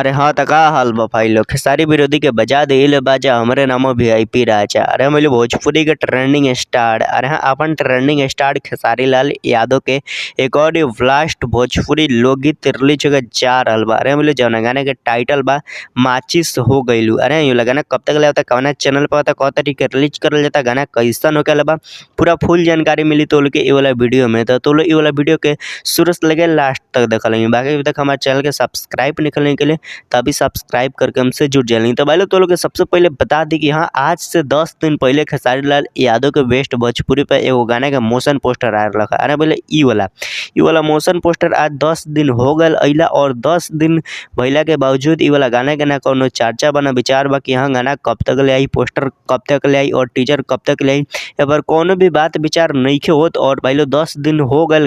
अरे हाँ त का हाल बा भाई लोग। खेसारी विरोधी के बजा देले बाजा हमरे नामो वीआईपी राजा। अरे हम भोजपुरी के ट्रेंडिंग स्टार। अरे हाँ अपन ट्रेंडिंग स्टार खेसारी लाल यादव के एक और ब्लास्ट भोजपुरी लोकगीत रिलीज होके जा रहल बा। अरे हम जौना गाना के टाइटल बा माचिस हो गइलू। अरे ये गाना कब तक ले आता, कौना चैनल पर आता, कौ तारीख के रिलीज करल जाता, गाना कैसन होके बा, पूरा फुल जानकारी मिली तो के ये वाला वीडियो में। तो ये वाला वीडियो के शुरू से लेके लास्ट तक देख लेंगे। बाकी अभी तक हमारे चैनल के सब्सक्राइब निकलने के लिए तभी सब्सक्राइब करके हमसे जुड़ जाएंगे। तो भाई लोग तो लोग सबसे पहले बता दी कि हाँ आज से 10 दिन पहले खेसारी लाल यादव के बेस्ट भोजपुरी पर एगो गाना के मोशन पोस्टर आ रहा। अरे बोले ई वाला मोशन पोस्टर आज 10 दिन हो गए अला और 10 दिन भैला के बावजूद ई वाला गाना के ना कोनो चर्चा बना विचार बा कि हाँ गाना कब तक ले आई, पोस्टर कब तक ले आई और टीजर कब तक ले आई, पर कोनो भी बात विचार नहीं के होत। और भाई लोग 10 दिन हो गए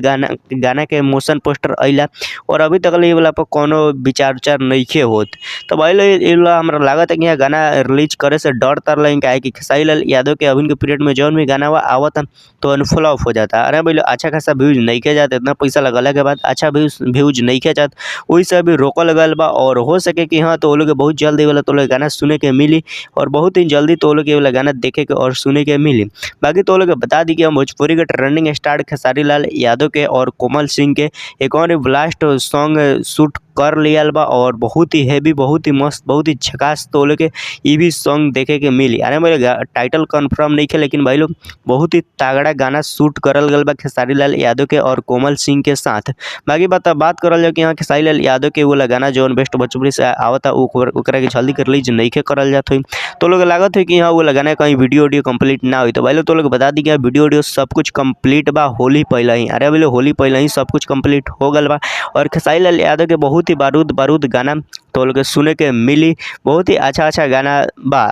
गाना के मोशन पोस्टर अला और अभी तक ले वाला पर कोनो विचार उचार नहीं के होत। तो भाई लोग ये हमरा लागत है कि यहाँ गाना रिलीज करे से डर तर लगे, काहे कि खेसारी लाल यादव के अभी के पीरियड में जौन भी गाना हुआ आवत तो अनफ्लॉप हो जाता। अरे भाई लोग अच्छा खासा व्यूज नहीं के जाते, इतना पैसा लगला के बाद अच्छा व्यूज नहीं के जात, वही से अभी रोकल गल बा। और हो सके कि हाँ तो वो लोग बहुत जल्दी वाला तो लोग गाना सुने के मिली और बहुत ही जल्दी तो लोग वाला गाना देखे के और सुने के मिली। बाकी तो लोग बता दी कि हम भोजपुरी के ट्रेंडिंग स्टार खेसारी लाल यादव के और कोमल सिंह के एक और ब्लास्ट सॉन्ग शूट कर लिया बा और बहुत ही हैवी, बहुत ही मस्त, बहुत ही झकास तो लोग के ये भी सॉन्ग देखे के मिली। अरे मेरे टाइटल कंफर्म नहीं है, लेकिन भाई लोग बहुत ही तगड़ा गाना शूट करल गल बा खेसारी लाल यादव के और कोमल सिंह के साथ। बाकी बात करल जाए कि यहाँ खेसारी लाल यादव के वो गाना जो बेस्ट भोजपुरी से आवता ओकरा के जल्दी कर लीज नहीं के करल जात हुई। तो लोग लागत है कि हाँ वो गाना कहीं वीडियो उडियो कंप्लीट ना हुई। तो भाई लोग तो लोग बता दी कि वीडियो उडियो सब कुछ कंप्लीट बा होली पहले ही। अरे भाई होली पहले ही सब कुछ कंप्लीट हो गल बा और खेसारी लाल यादव के बहुत ही बारूद बारूद गाना तो लोग सुने के मिली। बहुत ही अच्छा अच्छा गाना बा,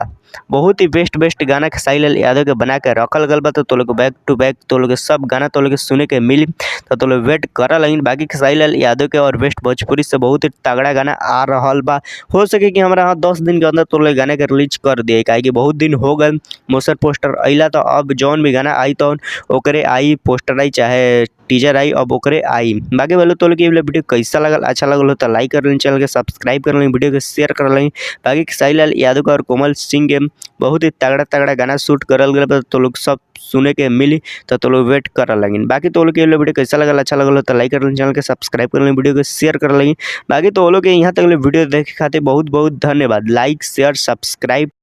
बहुत ही बेस्ट बेस्ट गाना खेसारी लाल यादव के बना के रखल गल बा। तो लोग बैक टू बैक तो लोग सब गाना तो लोग सुने के मिली, तो लोग वेट कर लगिन। बाकी खेसारी लाल यादव के और बेस्ट भोजपुरी से बहुत ही तगड़ा गाना आ रहा बा। हो सके कि हमारा यहाँ 10 दिन के अंदर तो लोग गाने के रिलीज कर दिए, काहे कि बहुत दिन हो गए मोशन पोस्टर अला। तो अब जौन भी गाना आई तो ओकरे आई पोस्टर आई चाहे टीजर आई, अब ओकरे आई। बाकी बोलो तो लोग वीडियो कैसा लगल, अच्छा लगल हो तो लाइक कर लें, चैनल के सब्सक्राइब कर लें, वीडियो के शेयर कर लें। बाकी खेसारी लाल यादव और कोमल सिंह के बहुत ही तगड़ा तगड़ा गाना शूट करल गया तो लोग सब सुने के मिली, तो लोग वेट कर लगिन। बाकी तो लोग वीडियो कैसा लगल, अच्छा लगल तो लाइक कर लें, चैनल के सब्सक्राइब कर लें, वीडियो के शेयर कर लें। बाकी तो लोग यहाँ तक वीडियो देखे खातिर बहुत बहुत धन्यवाद। Like share subscribe.